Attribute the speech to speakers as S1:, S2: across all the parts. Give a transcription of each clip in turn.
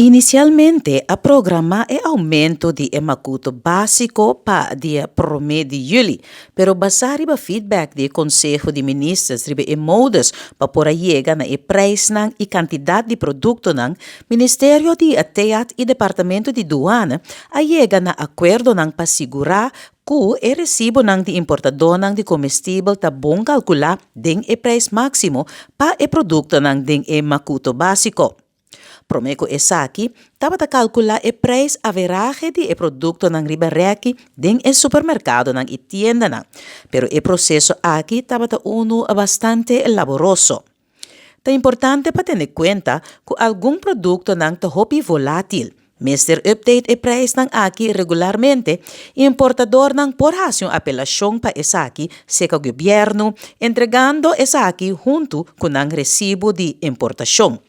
S1: Inisialmente a programá e oumento di e makuto básiko pa dia promé di yüli, pero basá riba feedback di e Konseho di Ministers riba e modus pa por a yega na e preisnan i kantidat di produktonan, Ministerio di TEAT i Departamento di Duane a yega na akuerdonan pa sigurá ku e resibonan di importadónan di komestibel ta bon kalkulá den e preis máksimo pa e produktonan den e makuto básiko. Promé ku esaki, tabata kalkulá e preis averahe di e produktonan riba rèki den e supermerkadonan i tiendanan, pero e proseso aki tabata unu bastante laboroso. Ta importante pa tene kuenta ku algun produktonan ta hopi volátil. Mester update e preisnan aki regularmente i importadornan por hasi un apelashon pa esaki serka gobièrnu, entregando esaki huntu ku nan resibu di importashon.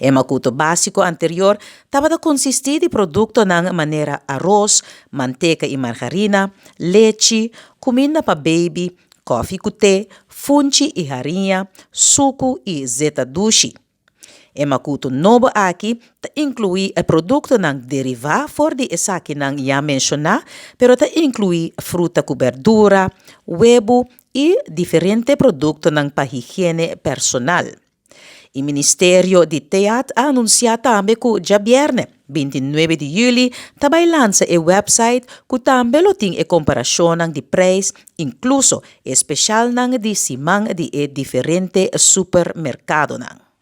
S1: E makuto básiko anterior tabata konsistí di produktonan manera aros, manteka i margarina, lechi, kuminda pa beibi, kòfi ku te, funchi i hariña, suku i zeta dushi. E makuto nobo aki ta inkluí e produktonan derivá for di esakinan ya menshoná, pero ta inkluí fruta ku bèrdura, webu i diferente produktonan pa higiene personal. E Ministerio di TEAT a anunsiá tambe ku djabièrnè, 29 di yüli, ta bai lansa e wèpsait ku tambe lo tin e komparashonnan di preis, inkluso e speshalnan di siman di e diferente supermerkadonan.